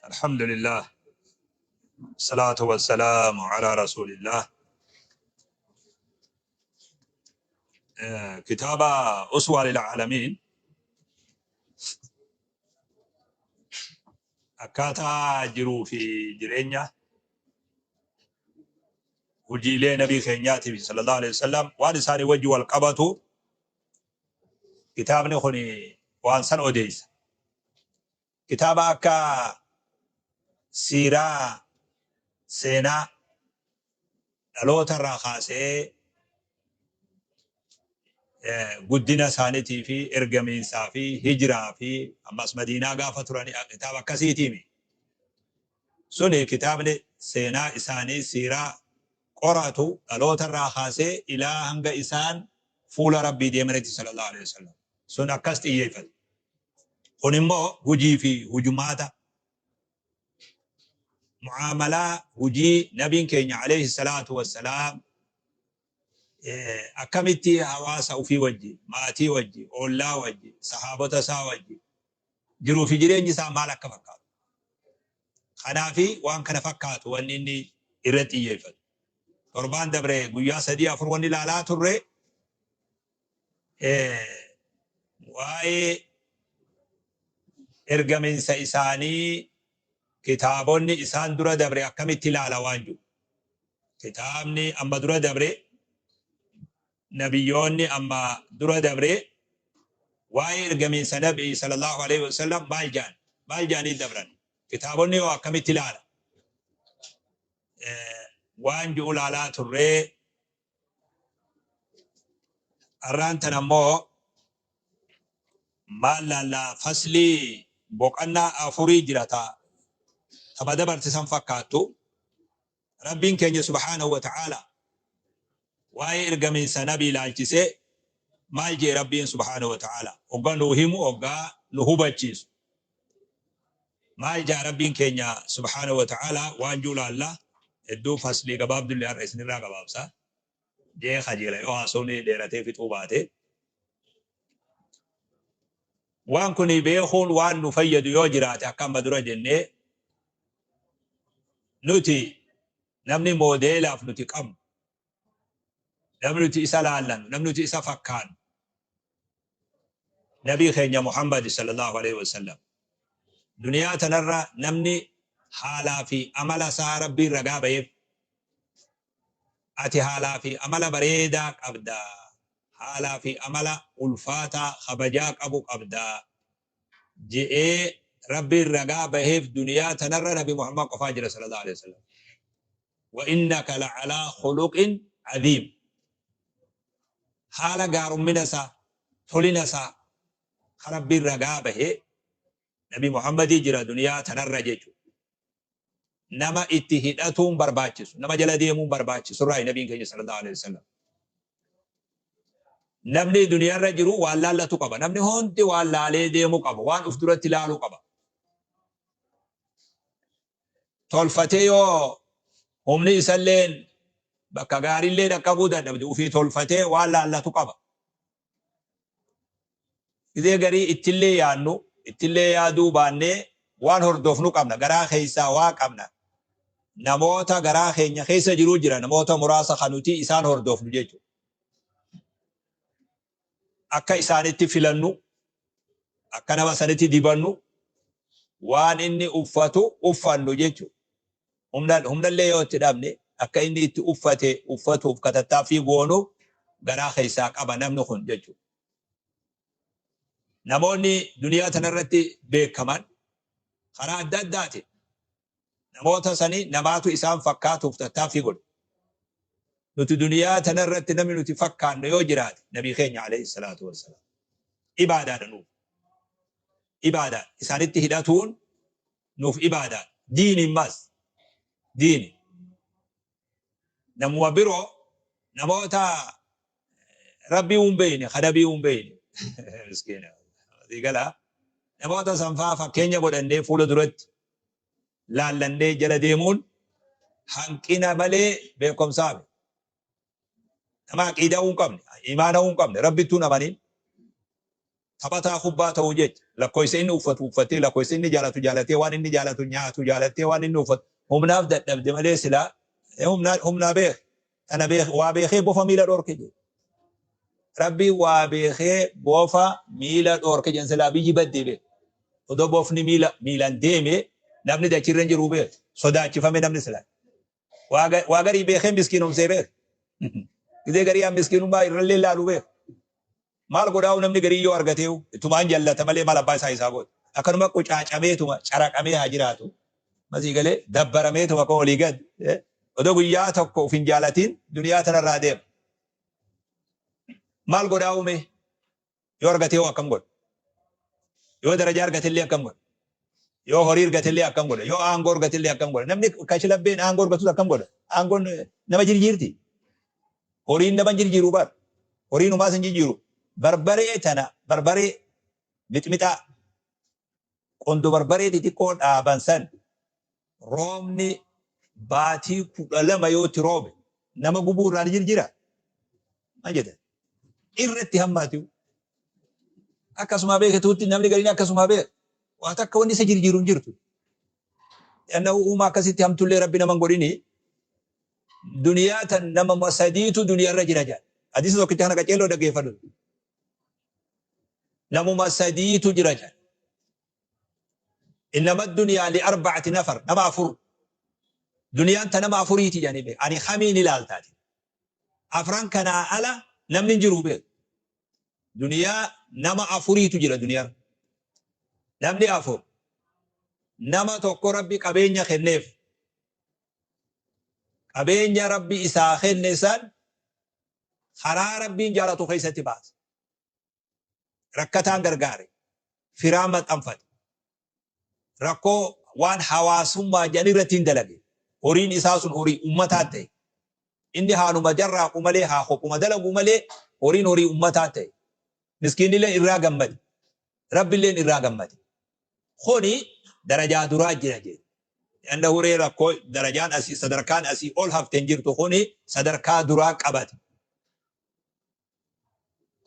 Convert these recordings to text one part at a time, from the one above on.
الحمد لله الصلاة والسلام على رسول الله. كتاب أسوة للعالمين akkaataa jiruu fi jireenya hojiilee nabii keenyaatiif sallallahu alaihi wasallam waan isaanii wajji wal qabatu kitaabni kun waan san odeessa. Kitaaba akka siiraa seenaa dhaloota irraa kaasee guddina isaaniitii fi ergamiinsaa fi hijiraa fi ammas Madiinaa gaafa turanii kitaaba akkasiitiimi. Suni kitaabni seenaa isaanii siiraa qoratu dhaloota irraa kaasee ilaa hanga isaan fuula Rabbii deemanitti sallallahu alaihi wasallam. Sun akkas xiyyeeffate. Kun immoo hujii fi hujumaata mu'aamalaa hujii nabiin keenya alayhi salaatu wassalaam akkamitti hawaasa ufii wajji, maatii wajji, oollaa wajji, sahaabota isaa wajji jiruu fi jireenyi isaa maal akka fakkaatu. Kanaafi waan kana fakkaatu wanni inni irratti xiyyeeffatu. Torbaan dabre guyyaa 3 4 wanni ilaalaa turre waa'ee ergaminsa isaanii kitaabonni isaan dura dabre akkamitti ilaala waan jiru. Kitaabni amma dura dabre, nabiyyoonni amma dura dabre waa'ee ergaminsa nabii sallallahu alaihi wasallam maal jaan maal jaanii dabran, kitaabonni hoo akkamitti ilaala waan jiru ilaalaa turree. Arraan tan ammoo maal laallaa? Faslii boqannaa afurii jira ta tama dabarte san fakkaattu. Rabbiin keenya subhaanahu wa ta'aala waa'ee ergamiinsa nabii ilaalchisee maal jee? Rabbiin subhaanahu wa ta'aala hoggaa nu himu, hoggaa nu hubachiisu maal jaa Rabbiin keenya subhaanahu wa ta'aala waan jiru laalla. Hedduu faslii gabaabdullee har'a isinirraa gabaabsa jee kajeela yoo haasofni dheeratee fixuu baate. Waan kun beekuun waan nu fayyadu yoo jiraate, akka amma dura jennee, nuti namni moodeelaaf nuti qabnu, namni nuti isa laallannu, namni nuti isa fakkaannu nabii keenya Muhammad sallallahu alaihi wasallam. Duniyaa tanarra namni haalaa fi amala isaa Rabbiin ragaa ba'eef, ati haalaa fi amala bareedaa qabda, haalaa fi amala ulfaataa kabajaa qabu qabda je'ee Rabbiin ragaa baheef duniyaa tanarra nabi Muhammad qofaa jira sallallahu alaihi wasallam. Wa innaka la'alaa khuluqin aziim. Haala gaarummina isaa, tolina isaa ka Rabbiin ragaa bahee nabi Muhammadii jira duniyaa tanarra jechuudha. Nama itti hidhatuun barbaachisu, nama jala deemuun barbaachisu irraa nabiin keenya sallallahu alaihi wasallam. Namni duniyaarra jiru waan laallatu qaba. Namni hundi waan laalee deemu qaba. Waan uf duratti laaluu qaba. Tolfatee yoo humni isalleen bakka gaariillee dhaqqabuu dadhabde, ufii tolfatee waan laallatu qaba. Gizee garii ittillee yaadnu, ittillee yaaduu baannee waan hordofnu qabna. Garaa keessaa waa qabna. Namoota garaa keenya keessa jiruu jira. Namoota muraasa kan nuti isaan hordofnu jechuudha. Akka isaanitti filannu, akka nama sanitti dibannu, waan inni uffatu uffannu jechuudha. Humnallee yoo itti dhabne, akka inni itti uffate uffatuuf katattaaffii goonu garaa keessaa qaba namni kun jechuudha. Namoonni duniyaa tanarratti beekaman karaa adda addaatiin namoota sanii namaatu isaan fakkaatuuf tattaaffii godhu. Nuti duniyaa tanarratti namni nuti fakkaannu yoo jiraate nabii keenya alayhi salaatu wassalaam. Ibaadaadha nuuf. Ibaadaa isaanitti hidhatuun nuuf ibaadaa. Diini immas. Diini. Namuma biroo, namoota Rabbii hin beekne, ka nabii hin beekne. Miskiina. Galaa. Namoota sanfaa fakkeenya godhannee fuula duratti laallannee jala deemuun hanqina malee beekumsaa miti. Nama aqiidaa hin qabne, imaana hin qabne, Rabbittuu hin amanin. Taphataa kubbaa ta'uu jecha lakkoofsa inni uffatu uffatee, lakkoofsa inni jaalatu jaalatee, waan inni jaalatu nyaatu jaalattee, waan inni uffatu humnaaf dadhabde malee silaa humnaa beek tana beek waa beekee bofa miila dhorke jedhe. Rabbi waa beekee bofa miila dhorke jedhan, silaa biyyi baddee beek. Odoo bofni miila miilaan deeme namni dachirra hin jiru beek, sodaachifame namni silaa. Waa garii beekee miskiinomsee beek. Gizee garii aan miskiinummaa irrallee laalu beek. Maal godhaa'u namni garii yoo argateewu ittumaan jallata malee maal abbaa isaa isaa godha. Akkanuma qucaacameetuma caraqamee haa jiraatu. Masii galee dabbarameetuma akka olii gad. Odoo guyyaa tokko of hin jaalatiin duniyaa tanarraa deema. Maal godhaa'u mee? Yoo argateewu akkam godha? Yoo darajaa argatellee akkam godha? Yoo horii argatellee akkam godha? Yoo aangoo argatellee akkam godha? Namni kashlabbeen aangoo argatus akkam godha? Aangoon nama jirjiirti. Horiin nama hin jirjiiru bar. Horiin humaas hin jijjiiru. Barbaree tana, barbaree mixmixaa, qondo barbaree xixiqqoo dhaaban san roobni baatii 12 yoo itti roobe nama gubuu irraa ni jirjira? Maal jedhan? Irratti hammaatiyu. Akkasumaa beekatuutti namni gariin akkasumaa beeka. Waa takka wanni isa jirjiiru hin jirtu. Annahu uumaa akkasitti hamtullee Rabbi nama hin godhini. Duniyaa tan nama sadiitu duniyaa irra jira jedha. Hadiisa tokkicha kana qaceelloo dhaggeeffadhu. Namuma sadiitu jira jedha. Innama duniyaa li arba'ati nafar, nama afur. Duniyaan ta nama afuriiti jedhanii beeku. Ani kamiin ilaaltaati. Afran kanaa ala namni hin jiru beeku. Duniyaa nama afuriitu jira duniyaa. Namni afur. Nama tokko Rabbi qabeenya kenneef. Qabeenya Rabbi isaa kenne san karaa Rabbiin jaalatu keessatti baase. Rakkataan gargaare. Firaa maxxanfate. Rakkoo waan hawaasummaa jedhan irratti hin dalage. Horiin isaa sun horii ummataa ta'e. Inni haanuma jarraaqu malee, haa kophuma dalagu malee, horiin horii ummataa ta'e. Miskiinilleen irraa gammade. Rabbilleen irraa gammade. Kuni darajaa duraa jira jedhe. Yanda huree rakkoo darajaan asii sadarkaan asii ol hafte hin jirtu, kuni sadarkaa duraa qabate.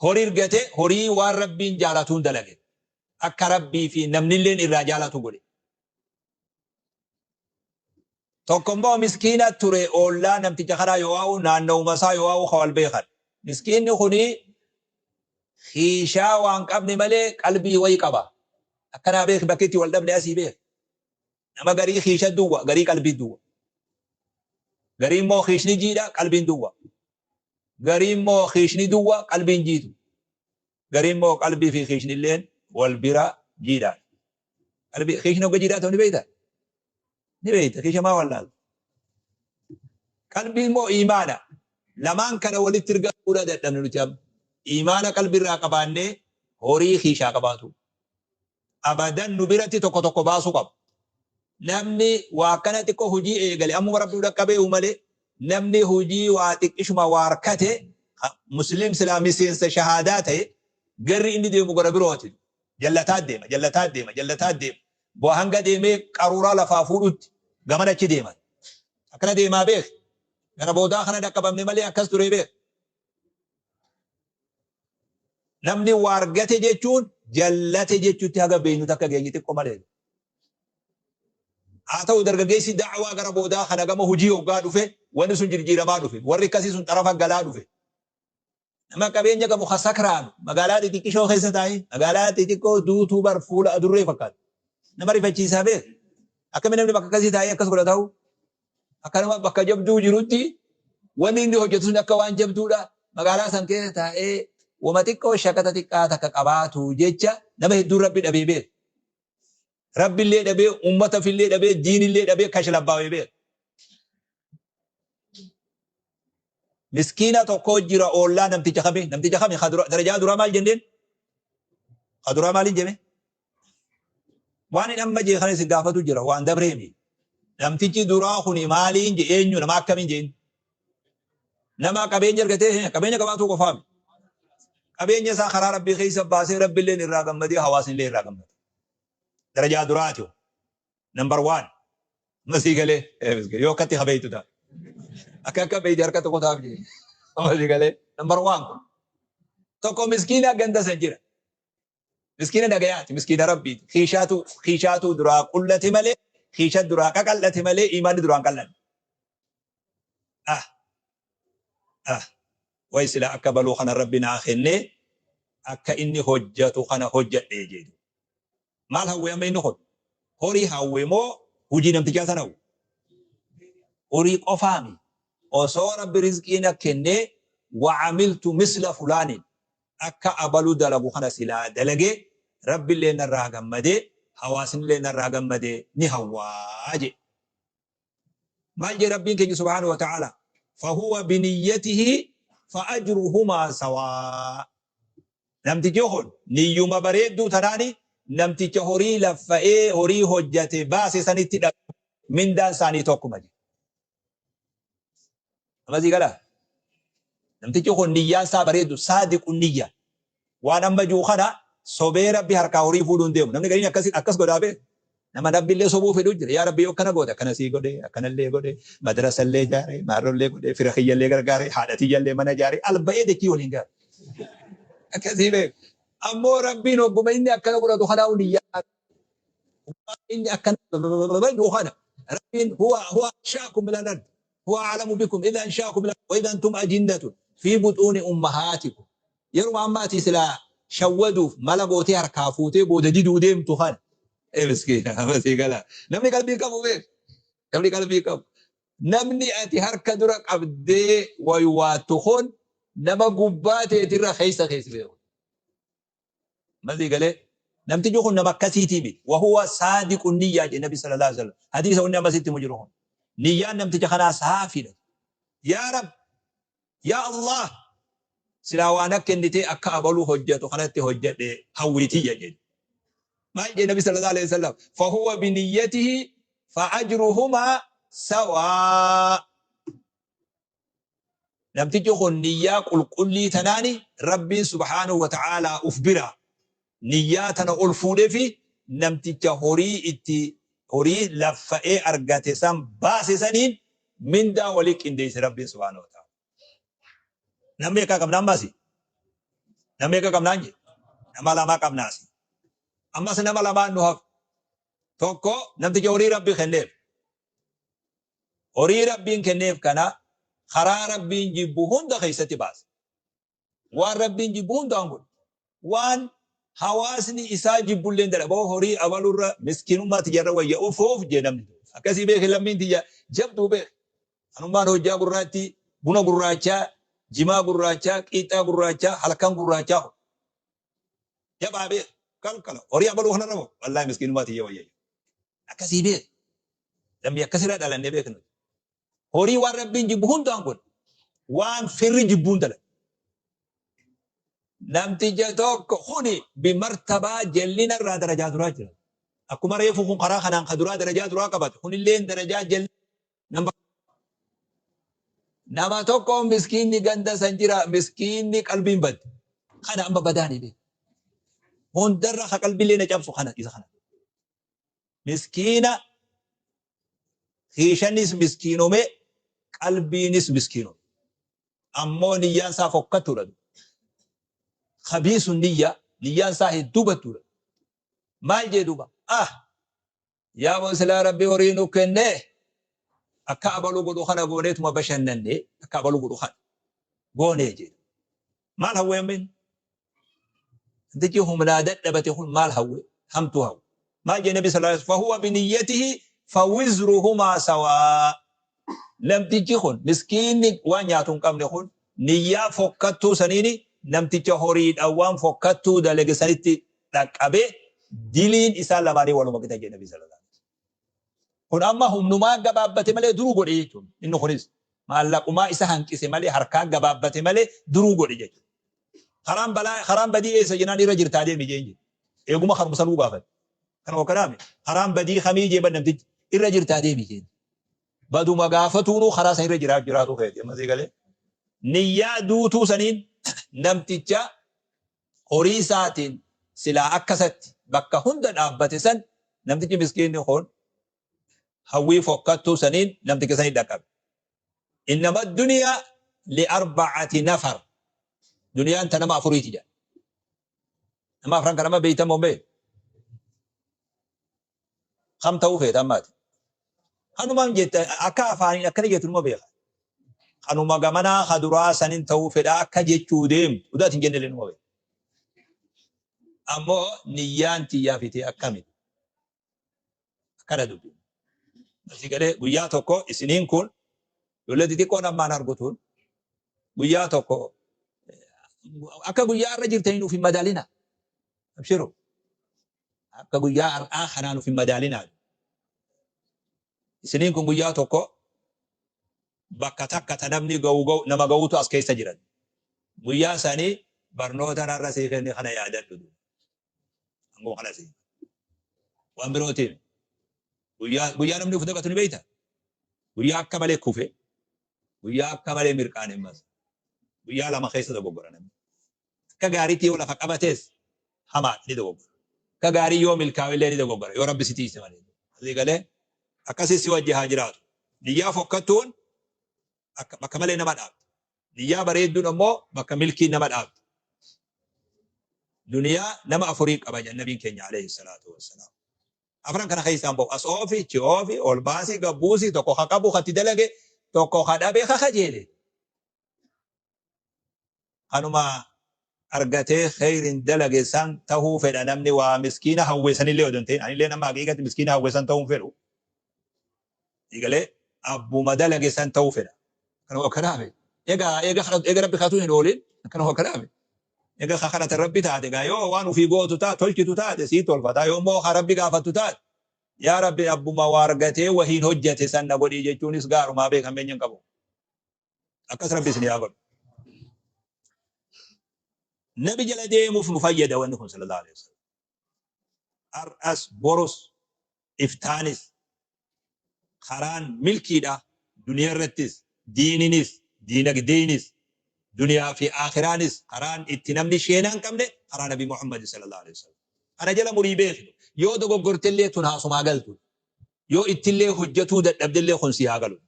Horii argate, horii waan Rabbiin jaalatuun dalage. Akka Rabbii fi namnilleen irraa jaalatu godhe. Tokko immoo miskiina ture, oollaa namticha kanaa yoo waa'u, naanna'uma isaa yoo waa'u, ka wal beekan. Miskiinni kuni hiishaa waan qabne malee qalbii wayi qaba. Akkanaa beeki, bakki itti wal dhabne asii beeki. Nama garii hiisha duwwa, garii qalbii duwwa. Garii immoo hiishni jiidha, qalbiin duwwa. Garii immoo hiishni duwwa, qalbiin jiitu. Garii immoo qalbii fi hiishni illeen wal bira jiidha. Qalbii hiishni hogga jiidhaa ta'u ni beekta? Ni beekta, hiisha maa wallaalta? Qalbiin immoo iimaana. Lamaan kana walitti ergamuudha dadhabne nuti amma. Iimaana qalbii irraa qabaannee horii hiishaa qabaatu. Abadan nu biratti tokko tokko baasuu qaba. Namni waa akkana xiqqoo hojii eegale ammuma Rabbi nu dhaqqabeehu malee, namni hojii waa xiqqishuma waa harkate, muslim silaa miseensa shahaadaa ta'e, garri inni deemu gara birooti. Jallataa deema, jallataa deema, jallataa deema. Bu'aa hanga deemee qaruuraa lafaa fuudhutti gaman achi deeman. Akkana deemaa beek. Gara boodaa kana dhaqqabamne malee akkas ture beek. Namni waa argate jechuun jallate jechuutti haga beeynu takka geenye xiqqo malee. Haa ta'u, dargaggeessi da'waa gara boodaa kana gama hojii hoggaa dhufe, wanni sun jirjiiramaa dhufe. Warri akkasii sun xarafa galaa dhufe. Nama qabeenya qabu ka sakraanu magaalaa xixiqqishoo keessa taa'ee, magaalaa xixiqqoo duutuu bar fuula adurree fakkaatu. Nama rifachiisaa beek. Akkami namni bakka akkasii taa'ee akkas godha ta'u? Akkanuma bakka jabduu jirutti wanni inni hojjetu sun akka waan jabduudha. Magaalaa san keessa taa'ee wama xiqqoo shaqaxa xiqqaa takka qabaatu jecha nama hedduun Rabbi dhabee beek. Rabbillee dhabee, uummata ofillee dhabee, diinillee dhabee kashlabbaawee beek. Miskiina tokko jira oollaa namticha kami? Namticha kami? Darajaa duraa maal jenneen? Ka duraa maaliin jenne? Waan hin amma jee kana isin gaafatu jira, waan dabreemi. Namtichi duraa kuni maaliin je, eenyu, nama akkamiin jeen? Nama qabeenya argatee, qabeenya qabaatuu qofaami. Qabeenya isaa karaa Rabbii keessa baasee, Rabbilleen irraa gammadee, hawaasni illee irraa gammade. Darajaa duraati. Number one. Masii galee yoo akkatti habeeytu ta'a. Akka akka beeyte harka tokko taa'aaf jee. Masii galee number one kun. Tokko miskiina ganda san jira. Miskiina nagayaati, miskiina Rabbiiti. Kiishaatu kiishaatu duraa qullate malee, kiisha duraa qaqal'ate malee iimaanni duraa hin qal'anne. Ah ah way sila akka baluu kana Rabbi naa kennee akka inni hojjatu kana hojjadhee jedhu. Maal hawwe amma inni kun? Horii hawwe moo hujii namtichaa sana hawwe? Horii qofaami. Osoo Rabbi rizqii na kennee wa'amiltu misla fulaanin akka abalu dalagu kana silaa dalagee Rabbillee narraa gammadee hawaasnillee narraa gammadee ni hawwaa jedhe. Maal jedhe Rabbiin keenya subhaanahu wa ta'ala? Fahuwa biniyyatihi fa'ajruhumaa sawaa. Namtichi kun niyyuma bareedduu tanaani namticha horii laffa'ee horii hojjate baase sanitti dhabe mindaan isaanii tokkuma jedhe. Amma sii galaa? Namtichi kun niyyaan isaa bareeddu saadiqu niyya. Waan amma jiru kana sobee Rabbi harkaa horii fuudhuu hin deemu. Namni gariin akkas akkas godhaa beeku. Nama Rabbillee sobuu fedhu jira. Yaa Rabbi yoo akkana goote akkana sii godhe akkanallee godhe madrasallee ijaare maarrollee godhe fira kiyyallee gargaare haadha tiyyallee mana ijaare alba'ee dachii waliin gaare. Akkasii beeku. Ammoo Rabbiin hogguma inni akkana godhatu kanaa'u niyyaa inni akkana jiru kana Rabbiin huwa huwa ansha'akum min al-ard huwa a'lamu bikum idha ansha'akum min al-ard wa idha antum ajinnatun fi buxuuni ummahaatikum. Yeruma amma ati silaa shawwaduuf mala gootee harkaa fuutee booda diduu deemtu kana. Ee miskiina amma sii gala. Namni qalbii qabu beek. Namni qalbii qabu. Namni ati harka dura qabdee waywaattu kun nama gubbaa teetirra keessa keessa beeku. Amma sii galee namtichi kun nama akkasiitii miti. Wahuwa saadiqu niyyaa jedhe Nabi sallallahu alaihi wasallam. Hadiisa wanni amma sitti himu jiru kun. Niyyaan namticha kanaa saafiidha. Yaa Rab, Yaa Allaah, silaa waa na kennitee akka abalu hojjatu kanatti hojjadhe hawwii tiyya jedhe. Maal jedhe Nabi sallallahu alaihi wasallam? Fahuwa biniyyatihi fa ajruhumaa sawaa. Namtichi kun niyyaa qulqullii tanaani Rabbiin subhaanahu wa ta'aalaa uf bira niyyaa tana ol fuudhefi namticha horii itti horii laffa'ee argate san baase saniin mindaa walii qindeesse Rabbiin subhaanahu wa ta'aalaa. Nama meeqa qabna ammasi? Nama meeqa qabnaan jedhe? Nama lama qabnaasi. Ammas nama lamaan nu hafe. Tokko namticha horii Rabbi kenneef. Horii Rabbiin kenneef kana karaa Rabbiin jibbu hunda keessatti baase. Waan Rabbiin jibbu hundaan godhe. Waan hawaasni isaa jibbulleen dalaga. Boo horii abalurra miskiinummaa tiyyarra wayya ufuuf jee namni. Akkasii beeki lammiin tiyya jabduu beeki. Anummaan hojjaa gurraattii, buna gurraachaa, jimaa gurraachaa, qiixxaa gurraachaa, halkan gurraachaa kun. Jabaa beeki. Kalkala. Horii abaluu kanarra moo? Wallaahi miskiinummaa tiyya wayya. Akkasii beeki. Lammii akkasirra dhalannee beeknu. Horii waan Rabbiin jibbu hundaan godhe. Waan firri jibbuun dalaga. Namticha tokko kuni bimartabaa jallina irraa darajaa duraa jira. Akkuma reefu kun karaa kanaan ka duraa darajaa duraa qabate. Kunilleen darajaa jallina. Nama tokko miskiinni ganda san jira miskiinni qalbiin badde. Kana amma badaanii beeku. Hundarra ka qalbiillee na cabsu kana isa kana. Miskiina kiishanis miskiinome qalbiinis miskiinome. Ammoo niyyaan isaa fokkattuudha. Khabiisun niyya niyyaan isaa hedduu battuudha. Maal jee duuba? Ah! Yaa boo silaa Rabbi horii nu kennee akka abalu godhu kana gooneetuma bashannanne akka abalu godhu kana goonee jee. Maal hawwee amma inni? Namtichi humnaa dadhabate kun maal hawwe? Hamtuu hawwe. Maal jee Nabi sallallahu alaihi wasallam? Fahuwa biniyyatihi fawizruhumaa sawaa. Namtichi kun miskiinni waan nyaatu hin qabne kun niyyaa fokkattuu saniini namticha horiidhaan waan fokkattuu dalage sanitti dhaqqabe diliin isaan lamaanii waluma qixa jee Nabi sallallahu alaihi wasallam. Kun amma humnumaa gabaabbate malee duruu godhe jechuudha. Inni kunis maallaqumaa isa hanqise malee harkaa gabaabbate malee duruu godhe jechuudha. Karaan balaa karaan badii eessa jennaan irra jirtaa deemi jeen jedhe. Eeguma karuma sanuu gaafate. Kana hokkanaame karaan badii kamii jee namtichi irra jirtaa deemi jeen. Baduma gaafatuunuu karaa san irra jiraa jiraatu keeti. Amma sii galee. Niyyaa duutuu saniin namticha horii isaatiin silaa akkasatti bakka hunda dhaabbate san namtichi miskiinni kun hawwii fokkattuu saniin namticha sanii dhaqqabe. Innama duniyaa li arba'ati nafar. Duniyaan ta nama afuriiti jedha. Nama afran kana amma beeytan moo hin beekne? Kam ta'uu feeta ammaati? Kanumaan jetta akka afaaniin akkana jettu numa beeka. Kanuma gamanaa ka duraa sanin ta'uu fedha akka jechuu deemtu utuu ati hin jennellee numa beeka. Ammoo niyyaan tiyyaa fitee akkami? Akkana dubbiin. Asii galee guyyaa tokko isiniin kun ijoollee xixiqqoon ammaan argutuun guyyaa tokko akka guyyaa irra jirtanii nuuf hin madaalina. Abshiru. Akka guyyaa har'aa kanaa nuuf hin madaalinaa. Isiniin kun guyyaa tokko bakka takka ta namni ga'u ga'u nama ga'utu as keessa jiran. Guyyaa sanii barnoota narra sii kenne kana yaadadhu. Angoo kana sii. Waan birootiin guyyaa guyyaa namni of dagatu ni beekta. Guyyaa akka malee kufe, guyyaa akka malee mirqaane ammas. Guyyaa lama keessa dogoggora namni. Akka gaariitti yoo lafa qabates hamaadha ni dogoggora. Akka gaarii yoo milkaa'e illee ni dogoggora yoo Rabbi si tiise malee. Asii galee akkasii si wajji haa jiraatu. Niyyaa fokkattuun akka bakka malee nama dhaabdi. Niyyaa bareedduun ammoo bakka milkii nama dhaabdi. Duniyaa nama afurii qaba jedhan nabiin keenya alayhi salaatu wassalaam. Afran kana keessaan ba'u. As oofi, achi oofi, ol baasii, gad buusii, tokko ka qabu, ka itti dalage, tokko ka dhabe, ka kajeele. Kanuma argatee kheyrin dalage san tahuu fedha namni waa miskiina hawwe sanillee odoo hin ta'in anillee nama haqiiqatti miskiina hawwe san tahuu hin fedhu. Eegalee abbuma dalage san tahuu fedha. Kanuma kanaaf egaa eega eega rabbi katuu hin oolin kanuma kanaaf eega ka kadhatan rabbi taate egaa yoo waan ufii gootu taate tolchitu taate sii tolfata yoo immoo ka rabbi gaafattu taate yaa rabbi abbuma waa argatee wahiin hojjate san na godhii jechuunis gaarumaa beekan meenya hin qabu. Akkas rabbi isin haa godhu. Nabi jala deemuuf nu fayyada wanni kun sallallahu alaihi wasallam. Har'as borus iftaanis karaan milkiidha duniyaa irrattis diininis diinagdeenis duniyaa fi aakhiraanis karaan itti namni sheenaa hin qabne karaa nabi Muhammad sallallahu alaihi wasallam. Kana jala murii beeknu yoo dogoggortellee tun haasumaa galtu yoo ittillee hojjatuu dadhabdellee kun si haa galu.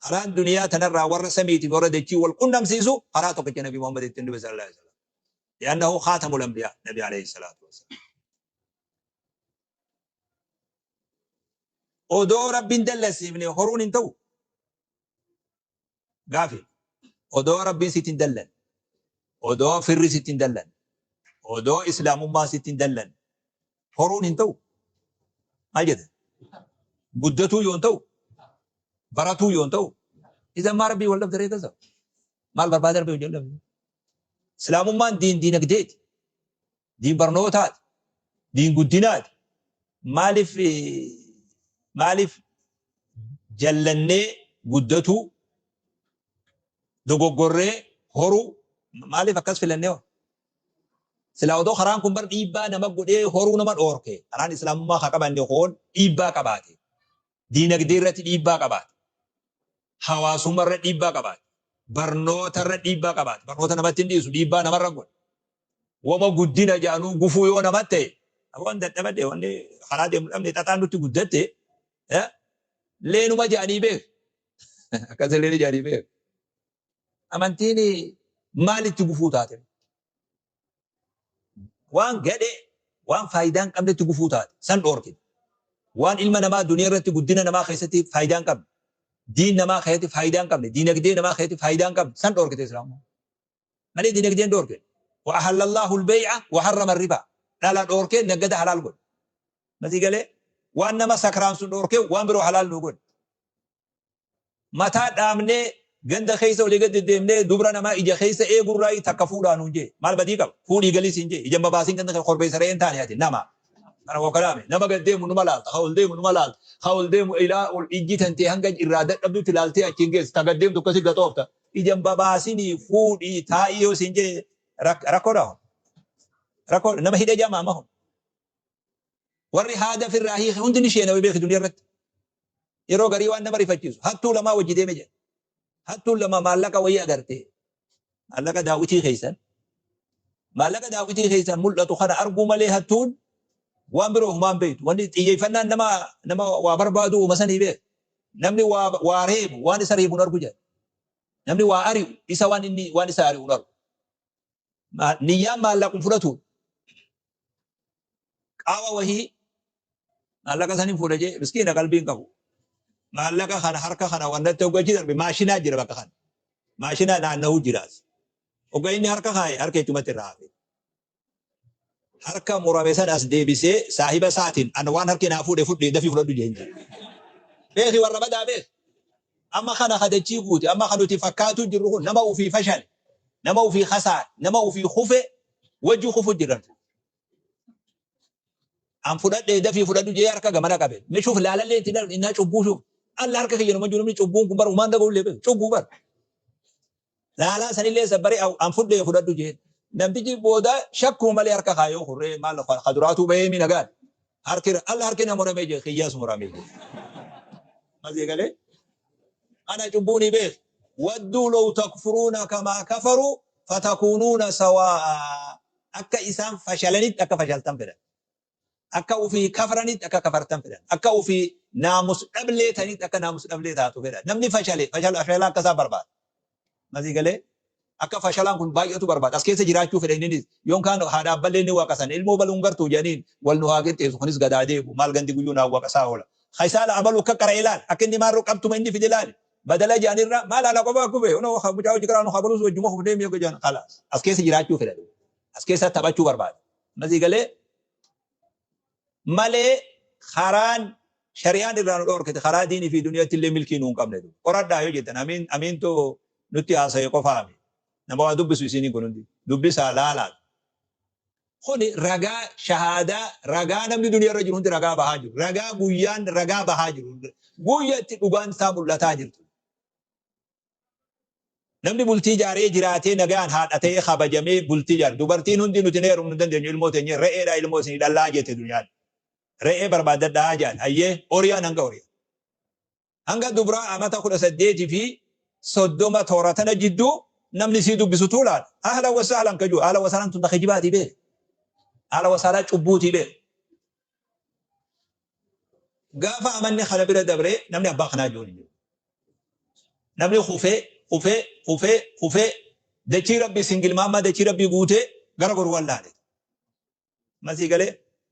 Karaan duniyaa tanarraa warra samiitiif warra dachii wal qunnamsiisu karaa tokkicha Nabi Muhammad ittiin dhufe sallallahu alaihi wasallam. Li'annahu khaatamul anbiyaa Nabi alayhi salaatu wasalaam. Odoo Rabbiin dallansiifne horuun hin ta'u. Gaafi. Odoo Rabbiin sitti hin dallan. Odoo firri sitti hin dallan. Odoo Islaamummaan sitti hin dallan. Horuun hin ta'u. Maal jette? Guddatuu yoo hin ta'u. Baratuu yoo hin ta'u. Idan maa Rabbii wal dhabde ree gaza. Maal barbaada Rabbii wal dhabde? Islaamummaan diin diinagdeeti. Diin barnootaati. Diin guddinaati. Maaliif maaliif jallannee guddatuu dogoggorree horuu maaliif akkas filannee hoo? Silaa odoo karaan kun bar dhiibbaa nama godhee horuu nama dhoorke karaan islaamummaa haa qabanne hoon dhiibbaa qabaate diinagdee irratti dhiibbaa qabaate hawaasummaa irra dhiibbaa qabaate barnoota irra dhiibbaa qabaate barnoota namatti hin dhiisu dhiibbaa namarra godhe wama guddina jedhanuu gufuu yoo namatti ta'e waan dadhabadhe wanni karaa deemu dhabne xaxaan nutti guddatte leenuma jedhanii beek akkas illee jedhanii beek amantiin maalitti gufuu taate waan gadhee waan faayidaa hin qabnetti gufuu taate san dhoorkite waan ilma namaa duniyaa irratti guddina namaa keessatti faayidaa hin qabne diin namaa keessatti faayidaa hin qabne diinagdee namaa keessatti faayidaa hin qabne san dhoorkite islaamummaa malee dinagdeen dhoorke. Wa ahallallahu al-bay'a wa harrama ar-riba. Dhala dhoorkee naggada halaal godhe. Masii galee waan nama sakraamsu dhoorkee waan biroo halaal nu godhe. Mataa dhaabnee ganda keessa olii gad deddeemnee dubra namaa ija keessa eegurraa takka fuudhaa nuun jee. Maal badii qaba? Fuudhii galii siin jee. Ija babaasiin ganda keessa korbeessa re'een taane ati nama. Kana koo kalaame nama gad deemu numa laalta ka ol deemu numa laalta ka ol deemu ilaa ol ijji tantee hanga irraa dadhabdutti laaltee achiin geessa ta gad deemtu akkasii gaxoofta. Ija hin babaasinii fuudhii taa'ii yoo siin jee rakkoodha hoo. Rakkoo nama hidhee jaamaa amma hoo. Warri haada firraa hiike hundi ni sheenawe beeki duniyaa irratti. Yeroo garii waan nama rifachiisu hattuu lamaa wajji deeme jedhe. Hattuun lama maallaqa wayii agarte. Maallaqa daawwitii keessan. Maallaqa daawwitii keessan mul'atu kana arguu malee hattuun waan biroo humaan beektu. Wanni xiyyeeffannaan nama nama waa barbaadu uuma sanii beeka. Namni waa waa reebu waan isa reebu hin argu jedha. Namni waa ari'u isa waan inni waan isa ari'u hin argu. Niyyaan maallaqum fudhatu. Qaawa wahii maallaqa sanin fuudha jee miskiina qalbiin qabu. Maallaqa kana harka kana wannatti hoggachi darbe maashinaa jira bakka kana. Maashinaa naanna'uu jiraas. Hogga inni harka kaaye harka jechumatti irraa hafe. Harka murame san as deebisee saahiba isaatiin an waan harki naa fuudhe fudhe dafii fudhadhu jeen jedhe. Beeki warra badaa beeki. Amma kana ka dachii guute amma ka nuti fakkaatuu jirru kun nama ufii fashale nama ufii kasaare nama ufii kufe wajji kufu jirra. An fudhadhe dafii fudhadhu jee harka gamana qabe. Mee shuuf laalallee itti dhalu innaa cubbuu shuuf. Alla harka kiyya numa jiru namni cubbuun kun bar umaan dhaga'ullee beeku cubbuu bar. Laalaa sanillee sabbaree an fudhee fudhadhu jeen. Namtichi booda shakkuma malee harka kaayoo kurree maal ka duraatuu bahee mi nagaan. Harki alla harki na muramee jee kiyyaas muramee jee. Masii galee ana cubbuuni beek. Wadduu law takfuruuna kamaa kafaruu fatakuunuuna sawaa'a. Akka isaan fashalanitti akka fashaltan fedhan. Akka ufii kafranitti akka kafartan fedhan. Akka ufii naamus dhablee tanitti akka naamus dhablee taatu fedhan. Namni fashale fashalaa akka isaa barbaada. Masii galee akka fashalaan kun baay'atu barbaada. As keessa jiraachuu fedha inninis. Yoon kaan haadha abballee ni waqasan. Ilmoo baluun gartuu jedhaniin wal nu haa qixxeessu. Kunis gadaa deebu. Maal gandi guyyuu naan waqasaa oola. Kaisaala abalu akka qara'e ilaali. Akka inni maarroo qabtuma inni fide ilaali. Badala jedhanirra maal ana qofaa kufe. Kunoo mucaa hojii karaa nu habalus wajjuma kufnee mi'a jedhan. Kalaas. As keessa jiraachuu fedha. As keessa taphachuu barbaada. Masii galee malee karaan shari'aan irraa nu dhoorkite karaa diinii fi duniyatti illee milkii nu hin qabne. Qoradhaa yoo jettan amiin amiintu nutti haasa'e qofaami. Nama waa dubbisu isiiniin kun hundi. Dubbisaa laalaa. Kuni ragaa shahaadaa ragaa namni duniyaa irra jiru hundi ragaa bahaa jiru. Ragaa guyyaan ragaa bahaa jiru. Guyyatti dhugaan isaa mul'ataa jirtu. Namni bultii ijaaree jiraatee nagaan haadha ta'ee kabajamee bultii ijaare. Dubartiin hundi nuti hin heerumnu hin dandeenyu ilmoo teenyee re'eedha ilmoo isinii dhallaa jette duniyaan. Re'ee barbaaddadhaa jedhan. Hayyee horiyaan hanga horiyan. Hanga dubraa amata 18 fi 30 toora tana jidduu namni sii dubbisu tuulaadha. Ahlan wa sahlan ka jiru. Ahlan wa sahlan tun ta kijibaatii beek. Ahlan wa sahlan cubbuutii beek. Gaafa amanni kana bira dabree namni abbaa kanaa jiru hin jiru. Namni kufee, kufee, kufee, kufee dachii rabbii singilmaammaa dachii rabbii guutee gara goru wallaale. Masii galee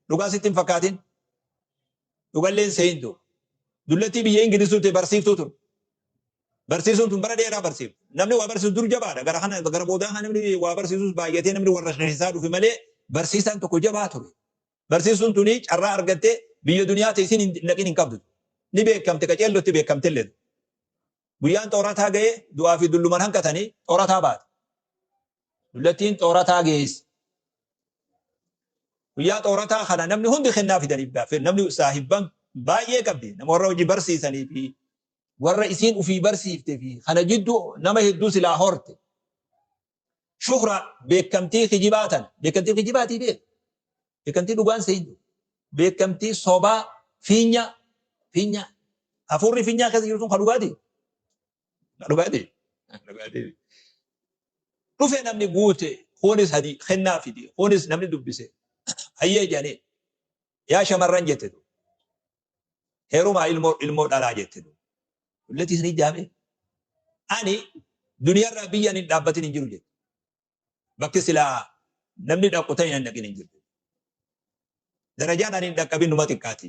dhugaa sitti hin fakkaatin. Dhugallee hin seeyin duuba. Dullattii biyya Ingiliz turte barsiiftuu turte. Barsiisuun tun bara dheeraa barsiiftu. Namni waa barsiisu dur jabaadha. Gara kana gara boodaa kana namni waa barsiisus baay'atee namni warra keessaa dhufe malee barsiisaan tokko jabaa ture. Barsiisuun tuni carraa argattee biyya duniyaa ta'e isin hin dhaqin hin qabdu. Ni beekamte qaceellotti beekamte illee. Guyyaan xoorataa ga'ee du'aa fi dulluman hanqatanii xoorataa baate. Dullattiin xoorataa geesse. Guyyaa xoorataa kana namni hundi kennaa fidaniif gaaffii namni saahibban baay'ee qabdi. Nama warra hojii barsiisanii fi warra isiin ufii barsiifte fi kana jidduu nama hedduu silaa horte. Shuhra beekamtii kijibaa tana beekamtii kijibaatii beek. Beekamtii dhugaan seentu. Beekamtii sobaa fiinyaa fiinyaa hafuurri fiinyaa keessa jiru sun kan dhugaatii. Kan dhugaatii. Kan dhugaatii. Dhufe namni guute kunis hadii kennaa fide kunis namni dubbise hayyee jedhanii yaa shamarran jette du heerumaa ilmoo ilmoo dhalaa jette du dullatti isin ijaame ani duniyaarraa biyya ani hin dhaabbatin hin jiru jette bakki silaa namni dhaqu ta'e hin dhaqin hin jiru Darajaan ani hin dhaqqabin numa xiqqaati.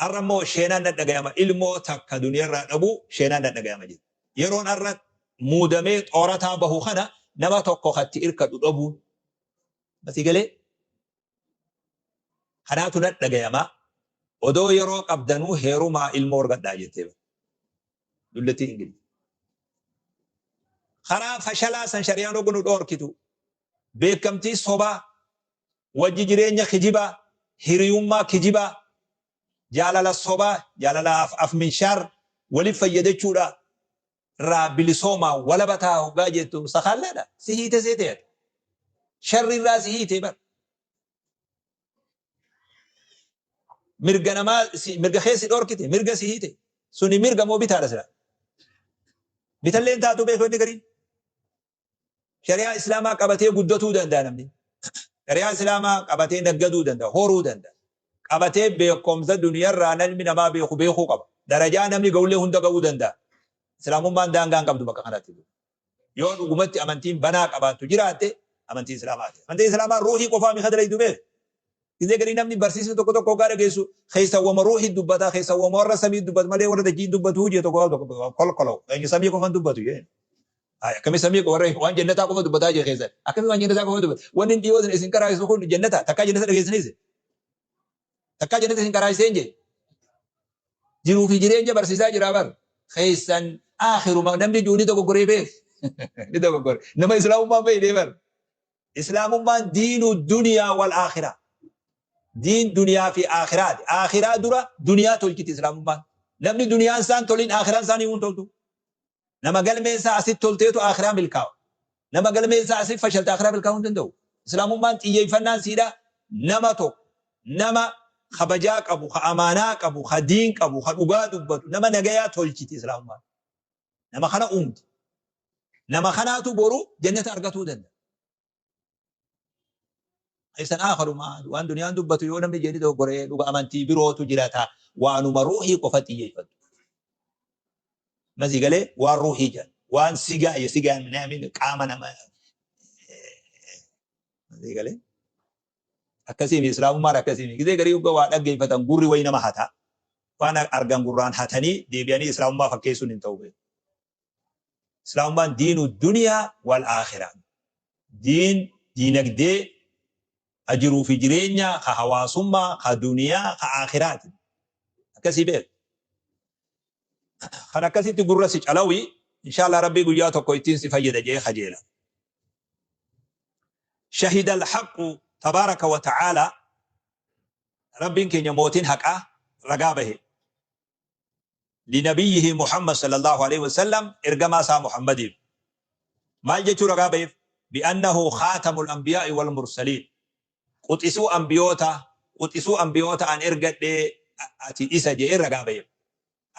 Har'a immoo sheenaan na dhagayama ilmoo takka duniyarraa dhabuu sheenaan na dhagayama jedhe. Yeroon har'a muudamee xoorataa bahu kana nama tokko katti irkadhu dhabuun. Masii galee? Kanaatu na dhagayama. Odoo yeroo qabdanuu heerumaa ilmoo argadhaa jettee bara. Dullattii Ingiliz. Karaa fashalaa san shari'aan hoggu nu dhoorkitu beekamtii sobaa wajji jireenya kijibaa, hiriyummaa kijibaa, jaalala sobaa, jaalala af afminshaar wali fayyadachuudha irraa bilisoomaa walaba ta'a hoggaa jettu sakaallaadha. Si hiite seete ati. Sharri irraa si hiite bar. Mirga namaa mirga kee si dhorkite mirga si hiite. Suni mirga moo bitaadha sila. Bitallee hin taatu beeku inni gariin. Shari'aa Islaamaa qabatee guddatuu danda'a namni. Shari'aa Islaamaa qabatee naggaduu danda'a, horuu danda'a. Qabatee beekumsa duniyarraa namni namaa beeku beekuu qaba. Darajaa namni ga'ullee hunda ga'uu danda'a. Islaamummaan daangaa hin qabdu bakka kanatti. Yoo dhugumatti amantiin banaa qabaattu jiraatte Amantii Islaamaati. Amantii Islaamaa ruuhii qofaa mi kadalaydu beek. Gizee garii namni barsiisni tokko tokko hoggaa dhageessu keessa wama ruuhii dubbataa, keessa wama warra samii dubbatu malee warra dachii dubbatu jee tokko tokko kolkolaw. Eenyu samii qofan dubbatu jee. Akkami samii warra waan jannataa qofa dubbataa jee keessa. Akkami waan jannataa qofa dubbata. Wanni dhiyoo isin qaraa'isu kun jannata. Takkaa jannata dhageessaniis. Takkaa jannata isin qaraa'iseen jee. Jiruu fi jireenya barsiisaa jira bar. Keessan aakhiruma namni jiru ni dogoggoree beek. Ni dogoggore. Nama Islaamummaan beeknee bar. Islaamummaan diinu duniyaa wal aakhiraa. Diin duniyaa fi aakhiraati. Aakhiraa dura duniyaa tolchiti Islaamummaan. Namni duniyaan isaan tolin aakhiraan isaanii hin toltu. Nama galmeen isaa asitti tolteetu aakhiraa milkaawa. Nama galmeen isaa asitti fashalte aakhiraa milkaa'uu hin danda'u. Islaamummaan xiyyeeffannaan siidha nama tokko, nama kabajaa qabu, ka amaanaa qabu, ka diin qabu, ka dhugaa dubbatu, nama nagayaa tolchiti Islaamummaan. Nama kana uumti. Nama kanaatu boru jannata argatuu danda'a. Isan aakharuma waan duniyaan dubbatu yoo namni jedhi dogoggoree dhuga amantii birootu jirata waanuma ruuhii qofa xiyyeeffatu. Masii galee waan ruuhii jedhan waan sigaa ya sigaan naamin qaama nama masii galee akkasiimi islaamummaan akkasiimi gizee garii hogga waa dhaggeeffatan gurri wayi nama hata waan argan gurraan hatanii deebi'anii islaamummaa fakkeessuun hin ta'u. Islaamummaan diinu duniyaa wal aakhira. Diin diinagdee, ka jiruu fi jireenyaa, ka hawaasummaa, ka duniyaa, ka aakhiraati. Akkasii beek. Kan akkasitti gurra si calawi, inshallah Rabbii guyyaa tokko ittiin si fayyada jee kajeela. Shahida al-haqqu tabaaraka wa ta'aala, Rabbiin keenya mootiin haqaa ragaa bahe. Linabiyyihi Muhammad sallallahu aleyhi wa sallam, ergamaa isaa Muhammadiif maal jechuu ragaa baheef? Bi'annahu khaatamul anbiyaa'i wal mursaliin, quxisuu anbiyoota, quxisuu anbiyoota an ergadhe ati isa je'ee ragaa baheef.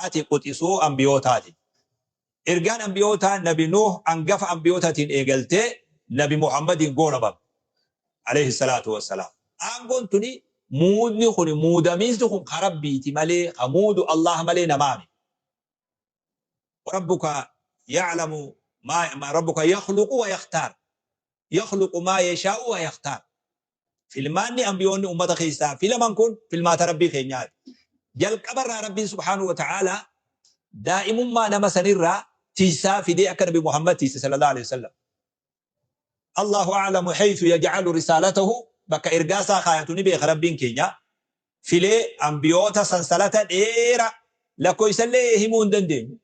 Ati quxisuu anbiyootaati. Ergaan anbiyootaa nabi Nuuh angafa anbiyootatiin eegaltee nabi Muhammadiin goolabamte aleyhi salaatu wassalaam. Aangoon tuni, muudni kuni, muudamiinsi kun ka Rabbiiti malee ka muudu Allaah malee namaa miti. Rabbuka ya'lamu maa rabbuka yakhluqu wa yakhtaar. Yakhluqu maa yashaa'u wa yakhtaar. Filmaanni anbiyoonni ummata keessaa filaman kun filmaata Rabbii keenyaati. Jalqabarraa Rabbiin subhaanahu wa ta'aalaa daa'imummaa nama sanirraa tiysaa fidee akka Nabi Muhammad tiyse sallallahu alaihi wasallam. Allahu a'lamu haythu yaj'alu risaalatahu, bakka ergaa isaa kaayatu ni beeka Rabbiin keenya. Filee anbiyoota sansalata dheera lakkoofsallee himuu hin dandeenyu.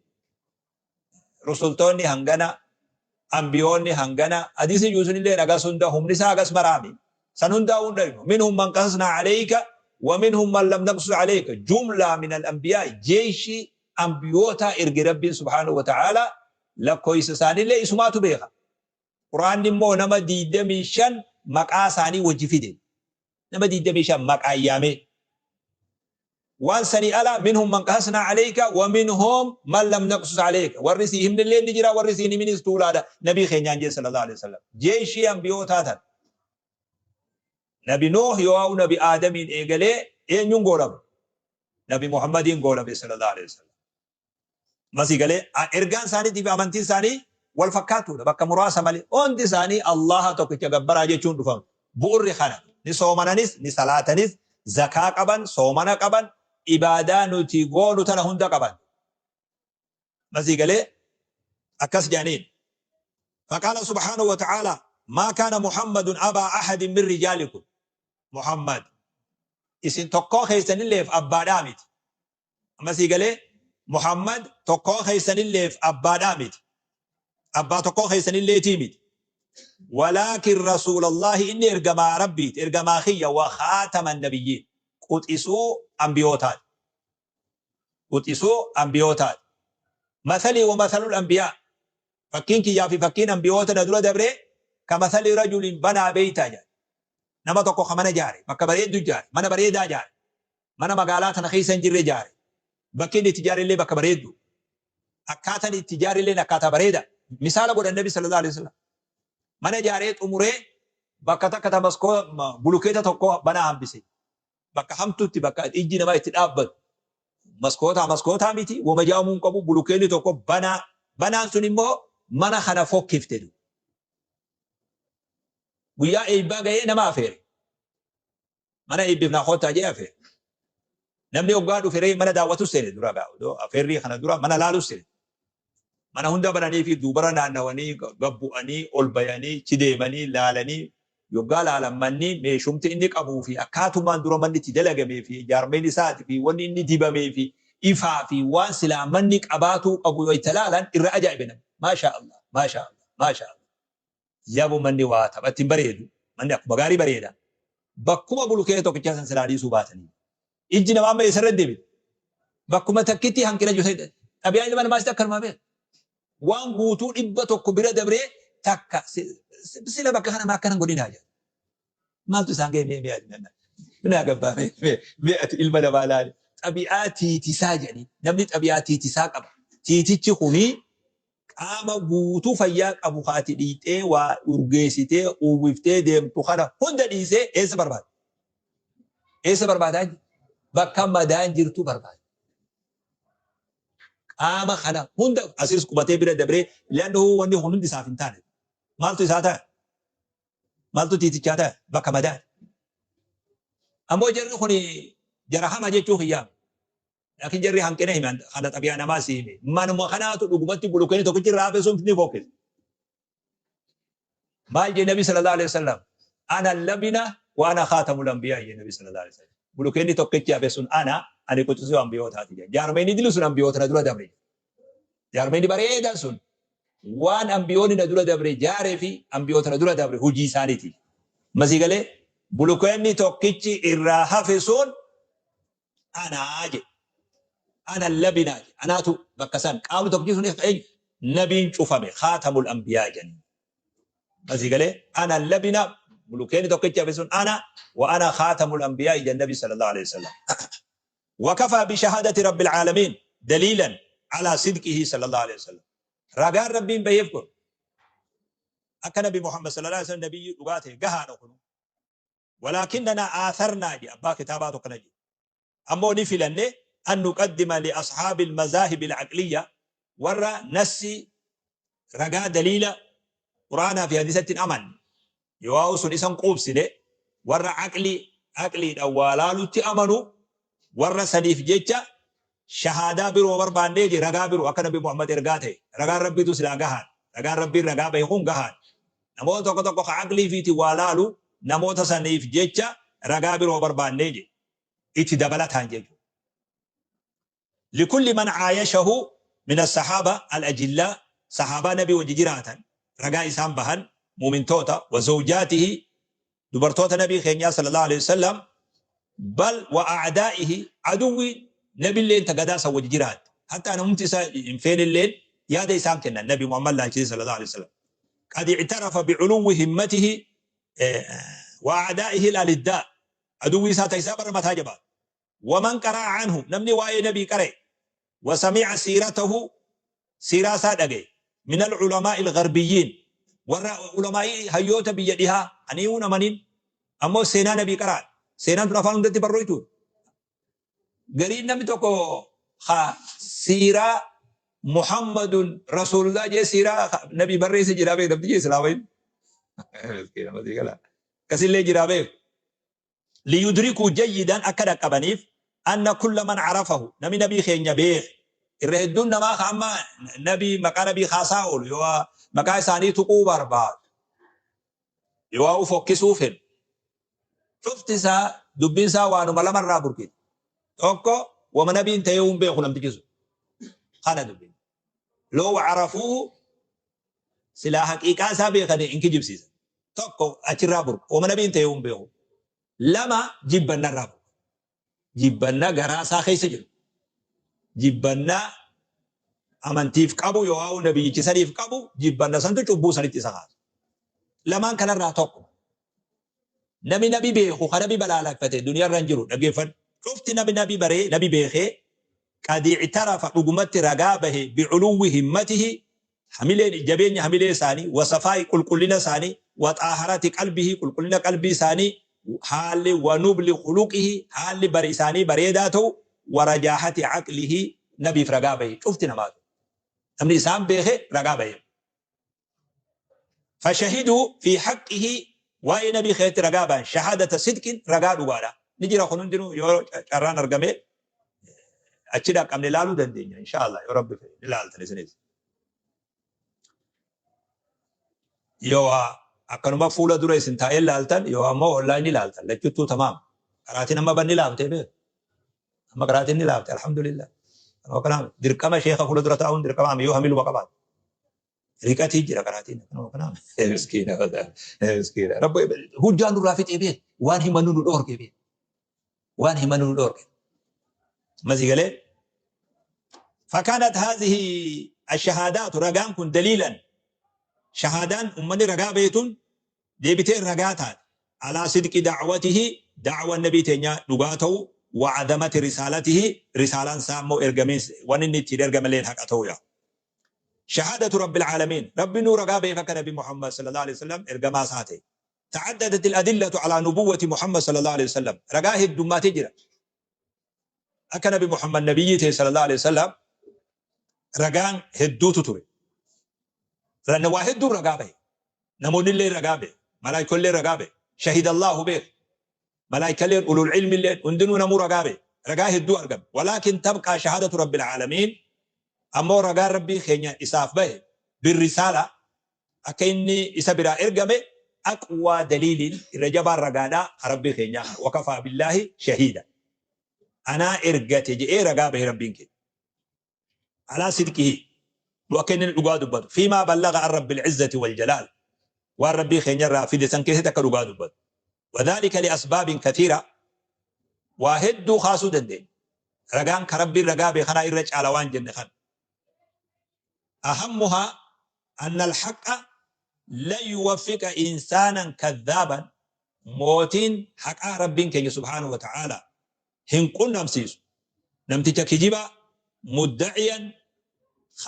Rusultoonni hangana, anbiyoonni hangana, hadiisni jiru sunillee hagas hunda humni isaa hagas maraami. San hundaa hin dhaynu. Minhum man qasasnaa alayka wa minhum man lam naqsus alayka. Jumlaa min al-anbiyaa, jeeshii anbiyootaa erge Rabbiin subhaanahu wa ta'aalaa, lakkoofsa isaaniillee isumaatu beeka. Qur'aanni immoo nama 25 maqaa isaanii wajji fide. Nama 25 maqaan yaamee. Waan sanii ala minhum man qasasnaa alayka wa minhum man lam naqsus alayka. Warri sii himnillee ni jira, warri sii hin himinis tuulaadha. Nabii keenyaan jee sallallahu alaihi wasallam. Jeeshii anbiyootaa tan. Nabi Nuuh yoo'u Nabi Aadamiin eegalee eenyuun goolaba? Nabi Muhammadiin goolabe sallallahu alaihi wasallam. Masii galee ergaan isaaniitii fi amantiin isaanii wal fakkaatuudha bakka muraasa malee. Hundi isaanii Allaha tokkicha gabbaraa jechuun dhufan. Bu'urri kana. Ni soomananis, ni salaatanis, zakaa qaban, soomana qaban, ibaadaa nuti goonu tana hunda qaban. Masii galee akkas jedhaniin. Faqaala subhaanahu wa ta'aalaa maa kaana Muhammadun abaa ahadin min rijaalikum. Muhammad isin tokkoo keessanilleef abbaadhaa miti. Amma sii galee? Muhammad tokkoo keessanilleef abbaadhaa miti. Abbaa tokkoo keessanilleetii miti. Walaakin rasuulallaahi, inni ergamaa Rabbiiti, ergamaa kiyya, wa khaataman nabiyyiin, quxisuu anbiyootaati. Quxisuu anbiyootaati. Mathalii wa mathalul anbiyaa, fakkiin kiyyaa fi fakkiin anbiyoota na dura dabree, ka mathali rajulin banaa beeytaa jedha. Nama tokko ka mana jaare, bakka bareeddu jaare, mana bareedaa jaare. Mana magaalaa tana keessa hin jirre ijaare. Bakki inni itti ijaare illee bakka bareeddu. Akkaataan itti ijaare illee akkaataa bareeda. Misaala godhan Nabi sallallahu alaihi wasallam. Mana ijaaree xumuree bakka takka ta maskoo bulukeeta tokko banaa hambise. Bakka hamtuutti, bakka ijji namaa itti dhaabbatu. Maskootaa maskootaa miti wama jaamuu hin qabu, bulukeelli tokko banaa. Banaan sun immoo mana kana fokkifte. Guyyaa eebbaa ga'ee nama afeere. Mana eebbifnaa koottaa jee afeere. Namni hoggaa dhufe ree mana daawwatus seene dura gaa afeerrii kana dura mana laalus seene. Mana hunda bananii fi duubara naannawanii gabbu'anii ol bayanii chi deemanii laalanii yoggaa laalan manni meeshumti inni qabuu fi akkaatumaan dura manni itti dalagamee fi jaarmeen isaati fi wanni inni dibamee fi ifaa fi waan silaa manni qabaatuu qabu yoo itti laalan irra ajaa'ibe namni. Maashaa Allah, maashaa Allah, maashaa Allah. Yabo manni waa taphatti hin bareedu. Manni akkuma gaarii bareeda. Bakkuma bulukee tokkichaa san silaa dhiisuu baatanii. Ijji namaa amma eessarra deebite? Bakkuma takkitti hanqina jiru xabi'aan ilma namaas akkanumaa beeka. Waan guutuu 100 bira dabree takka sila bakka kana maa akkana godhinaa jedha. Maaltu isaan ga'e mee mee ati minaa gabbaa mee mee mee ati ilma namaa laali. Xabi'aa tiitisaa jedhanii namni xabi'aa tiitisaa qaba. Tiitichi kuni qaama guutuu fayyaa qabu ka ati dhiixee waa urgeessitee uwwiftee deemtu kana hunda dhiisee eessa barbaada? Eessa barbaadaa? Bakka madaan jirtu barbaada. Qaama kana hunda asis qubatee bira dabree li'annahu wanni kun hundi isaaf hin taane. Maaltu isaa ta'a? Maaltu tiitichaa ta'a? Bakka madaan. Ammoo jarri kun jara hama jechuu kiyyaama. Laakiin jarri hanqina himan kana xabi'aa namaa si hime. Manuma kanaatu dhugumatti bulukeenii tokkichi irraa hafe sun ni fokkisa. Maal jee Nabi sallallahu alaihi wasallam? Ana labina wa ana khaatamul anbiyaa jee Nabi sallallahu alaihi wasallam. Bulukeenni tokkichi hafe sun ana ani quxisuu ambiyootaati jee. Jaarmeenni dilu sun ambiyoota na dura dabre. Jaarmeenni bareedaan sun waan ambiyoonni na dura dabre jaaree fi ambiyoota na dura dabre hojii isaaniiti. Masii galee bulukeenni tokkichi irraa hafe sun anaa jedhe. Ana labinaa jedhe. Anaatu bakka san qaamni tokkichi sun eenyu? Nabiin cufame khaatamul anbiyaa jedhanii. Asii galee ana labina bulukeenni tokkichi hafe sun ana wa ana khaatamul anbiyaa jedhan nabi sallallahu alaihi wasallam. Wakafaa bishahaadati rabbil aalamiin daliilan alaa sidqihi sallallahu alaihi wasallam. Ragaan rabbiin baheef kun akka nabi Muhammad sallallahu alaihi wasallam nabiyyi dhugaa ta'e gahaadha kun. Walaakinnanaa aatharnaa jedhe abbaa kitaabaatu akkana jedhe. Ammoo ni filanne an nuqaddima li ashaabil mazaahibil aqliyya warra nassii ragaa daliila Qur'aanaa fi hadiisatti hin amanne yoo sun isan quubsine warra aqlii aqliidhaan waa laalutti amanu warra saniif jecha shahaadaa biroo barbaannee je ragaa biroo akka nabi Muhammad ergaa ta'e ragaan rabbiitu silaa gahaan ragaan rabbiin ragaa bahe kun gahaan namoota tokko tokko ka aqlii fiitiin waa laalu namoota saniif jecha ragaa biroo barbaannee je itti dabalataan jechuudha. Likulli man caayashahu min as-sahaaba al-ajillaa sahaabaa nabii wajji jiraatan ragaa isaan bahan mu'mintoota wa zawjaatihi dubartoota nabii keenyaa sallallahu alaihi wasallam bal wa a'daa'ihi aduwwi nabilleen ta gadaa san wajji jiraatte hatta namumti isa hin feenilleen yaada isaan kennan nabi Muhammad laalchisee sallallahu alaihi wasallam qad i'tarafa bi'uluwwi himmatihi wa a'daa'ihi al-aliddaa aduwwi isaa ta isaa barra mataa jabaatu Waman qara'a anhu namni waa'ee nabii qara'e wa sami'a siiratahu siiraa isaa dhaga'e minal ulamaa'il gharbiyyiin warra ulamaa'ii hayyoota biyya dhihaa aniihuun amanin ammoo seenaa nabii qara'an seenaan tun afaan hundatti barroytu gariin namni tokko ha siiraa Muhammadun Rasuulullah jee siiraa nabii barreesse jiraa beek namtichi islaamayin akkasillee jiraa beek liyudrikuu jayyidan akka dhaqqabaniif anna kulla man arafahu namni nabii keenya beeke irra hedduun namaa ka amma nabii maqaa nabii kaasaa oolu yoo maqaa isaanii tuquu barbaadu yoo u fokkisuu fedhu cufti isaa dubbiin isaa waanuma lamarraa burqiti tokko wama nabiin ta'ee hin beeku namtichi sun kana dubbiin loo arafuuhu silaa haqiiqaa isaa beekanii hin kijibsiisan. Tokko achirraa burqa. Wama nabiin ta'e hin beeku. Lama jibbannarraa burqa. Jibbanna garaa isaa keessa jiru. Jibbanna amantiif qabu yoo nabiyyichi saniif qabu jibbanna santu cubbuu sanitti isa kaasa. Lamaan kanarraa tokko. Nami nabi beeku ka nabi balaaleffate duniyarra hin jiru dhaggeeffadhu. Cufti nami nabi baree nabi beekee qad i'tarafa dhugumatti ragaa bahe bi'uluwwi himmatihi hamileen jabeenya hamilee isaanii wa safaa'i qulqullina isaanii wa xaaharati qalbihi qulqullina qalbii isaanii haalli wa nubli khuluqihi haalli bari isaanii bareedaa ta'u wa rajaahati aqlihi nabiif ragaa bahe cufti namaatu namni isaan beeke ragaa bahe. Fashahiduu fi haqqihi Waa'ee nabii keessatti ragaa ba'an shahaadata sidqin, ragaa dhugaadha. Ni jira kun hundinuu, yoo carraan argame achi dhaqqabne ilaaluu dandeenya, insha Allah, yoo Rabbi fedhe ni ilaaltan isinis. Yoo akkanuma fuula dura isin taa'ee ilaaltan, yoo ammoo online ilaaltan, lachuttuu tamaam. Qaraatiin amma banni laaftee beeku. Amma qaraatiin ni laafte, alhamdulillah. Kanuma kanaaf dirqama sheeka fuula dura taa'uun dirqama yoo hamiluma qabaate. Riqatii jira qaraatiin, kanuma kanaaf. Miskiina, miskiina. Rabbi hujjaan nurraa fixee beeku. Waan himannu nu dhoorge beeku. Waan himannu nu dhoorge. Masii galee. فكانت هذه الشهادات ragaan kun دليلا shahaadaan ummanni ragaa beetun deebitee ragaa taate على صدق دعوته da'waan nabii teenyaa dhugaa ta'u وعظمة رسالته risaalaan isaa immoo ergamiins waan inni ittiin ergamalleen haqa ta'uu yaa. شهادة رب العالمين Rabbi nuu ragaa beef akka Nabi Muhammad صلى الله عليه وسلم ergamaa isaa ta'e. تعددت الأدلة على نبوة محمد صلى الله عليه وسلم ragaa heddummaatee jira akka Nabi Muhammad nabiyyii ta'e صلى الله عليه وسلم. Ragaan hedduutu ture. Waa hedduun ragaa bahe. Namoonni illee ragaa bahe. Malaayikollee ragaa bahe. شهد الله beek. Malaayikalleen, أولو العلم illee, hundinuu namuu ragaa bahe. Ragaa hedduu argame. ولكن تبقى شهادة رب العالمين ammoo ragaan Rabbii keenya isaaf bahe بالرسالة akka inni isa biraa ergame أقوى دليل irra jabaan ragaadhaa Rabbii keenyaa. وكفى بالله شهيدا anaa ergate jedhee ragaa bahe Rabbiin keenya. على صدقه akka inni dhugaa dubbatu فيما بلغ عن رب العزة والجلال waan Rabbii keenya irraa fide san keessatti akka dhugaa dubbatu. وذلك لأسباب كثيرة waa hedduu kaasuu dandeenya. Ragaan ka Rabbiin ragaa bee kanaa irra caala waan jenne kana. أهمها أن الحق لا يوفق إنسانا كذابا mootiin haqaa Rabbiin keenya سبحانه وتعالى hin qunnamsiisu namticha kijibaa مدعيا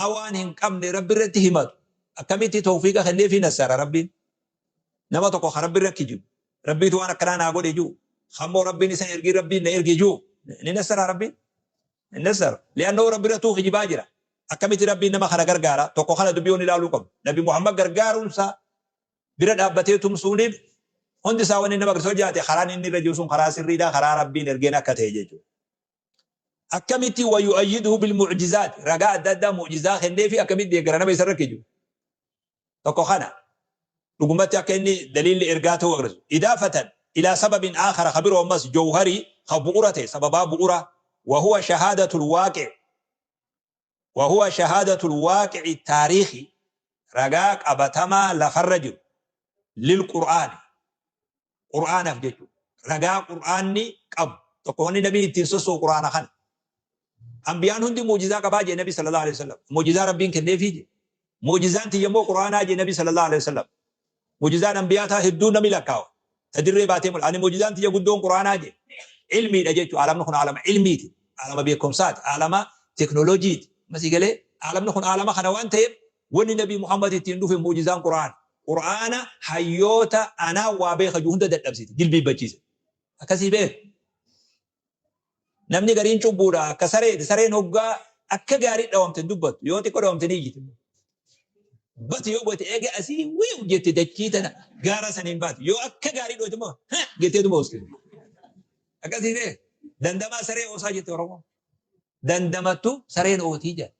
hawaan hin qabne Rabbi irratti himatu. Akkamitti tawfiiqa kenneefii nassara Rabbiin nama tokko ka Rabbi irra kijibu, Rabbiitu waan akkanaa naa godhe jiru, ammoo Rabbiin isa ergi, Rabbiin na ergi jiru, ni nassara Rabbiin? Hin nassara. لأنه Rabbi irrattuu kijibaa jira. Akkamitti Rabbiin nama kana gargaara? Tokko kana dubbii yoon ilaaluu qabu. Nabi Muhammad gargaaruunsa bira dhaabbatee tumsuuniif hundi isaa wanni nama agarsiisu jaate karaan inni irra jiru sun karaa sirriidha, karaa Rabbiin ergeen akka ta'e jechuudha. Akkamitti ويؤيده بالمعجزات ragaa adda addaa mu'jizaa kennee fi akkamitti deeggara nama isarra kijibu? Tokko kana dhugumatti akka inni daliilli ergaa ta'uu agarsiisu. إضافة إلى سبب آخر ka biroo ammas جوهري ka bu'ura ta'e, sababaa bu'ura وهو شهادة الواقع وهو شهادة الواقع التاريخي ragaa qabatamaa lafarra jiru للقرآن qur'aanaaf jechuudha. Ragaa Qur'aanni qabu tokko wanni nabiin ittiin sossoo Qur'aana kana. Ambiyaan hundi mu'jizaa qabaa jee Nabi صلى الله عليه وسلم. Mu'jizaa Rabbiin kenneefii jee. Mu'jizaan tiyya immoo Qur'aanaa jee Nabi صلى الله عليه وسلم. Mu'jizaan ambiyaataa hedduu nami lakkaawa. Ta dirree baatee mul'ata. Ani mu'jizaan tiyya guddoon Qur'aanaa jee. Ilmiidha jechuudha. Alamni kun alama ilmiiti. Alama beekumsaati. Alama teknooloojiiti. Masii galee alamni kun alama kana waan ta'eef wanni Nabi Muhammad ittiin dhufe mu'jizaan Qur'aana. Qur'aana hayyoota anaa waa beeka jiru hunda dadhabsiite. Jilbiibbachiise. Akkasii beeku. Namni gariin cubbuudha akka sareeti. Sareen hoggaa akka gaarii dhawamte hin dubbattu. Yoo xiqqoo dhawamte ni iyyiti. Bati yoo goote eega asii wiiw jette dachii tana gaara saniin baati. Yoo akka gaarii dhoote immoo jettee duma uste. Akkasii bee dandamaa saree oosaa jette Oromoo. Dandamattu sareen ootii jedha.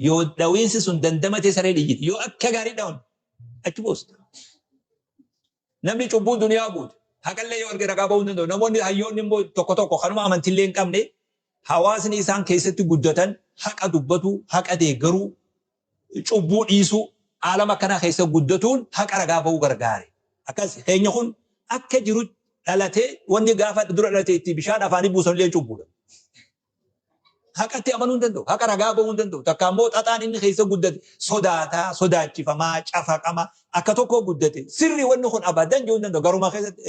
Yoo dhawiinsi sun dandamatee sareen iyyiti. Yoo akka gaarii dhawamte achi boosta. Namni cubbuun duniyaa guute. Haqallee yoo arge ragaa bahuu hin danda'u. Namoonni hayyoonni immoo tokko tokko kanuma amantillee hin qabne, hawaasni isaan keessatti guddatan haqa dubbatu, haqa deeggaruu, cubbuu dhiisuu, aalama akkanaa keessa guddatuun haqa ragaa bahuu gargaare. Akkas keenya kun akka jiru dhalatee wanni gaafa dura dhalate itti bishaan afaanii buusan illee cubbuudha. Haqatti amanuu hin danda'u. Haqa ragaa bahuu hin danda'u. Takka immoo xaxaan inni keessa guddate sodaataa, sodaachifamaa, cafaqama akka tokko guddate. Sirri wanni kun abadan jechuu hin danda'u. Garuma keessatti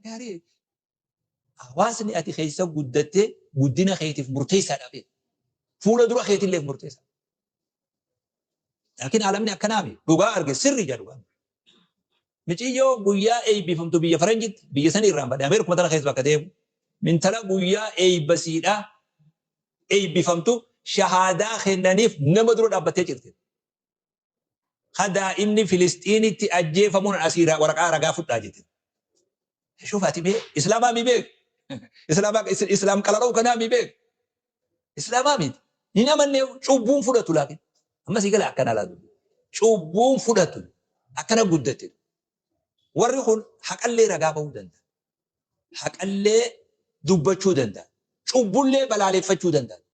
gaarii hawaasni ati keessa guddatte guddina keetiif murteessaadha. Fuula dura keetillee murteessa. Laakiin alamni akkanaami. Dhugaa arge sirri jedhu. Miciyyoo guyyaa eebbifamtu biyya faranjitti, biyya sanii irraan badhe, Ameerikuma tana keessa bakka deemu. Mintala guyyaa eebbasiidha eebbifamtu shahaadaa kennaniif nama dura dhaabbattee jirti. Ka daa'imni Filisxiinitti ajjeefamuun asii waraqaa ragaa fudhaa jette. Shuuf ati mee Islaamaa mi beek? Islaamaa Islaam qalala'u kanaa mi beek? Islaamaa miti. Hin amannee cubbuun fudhatu laakin. Amma sii gala akkana laatu. Cubbuun fudhatu akkana guddate. Warri kun haqallee ragaa bahuu danda'a. Haqallee dubbachuu danda'a. Cubbullee balaaleffachuu danda'a.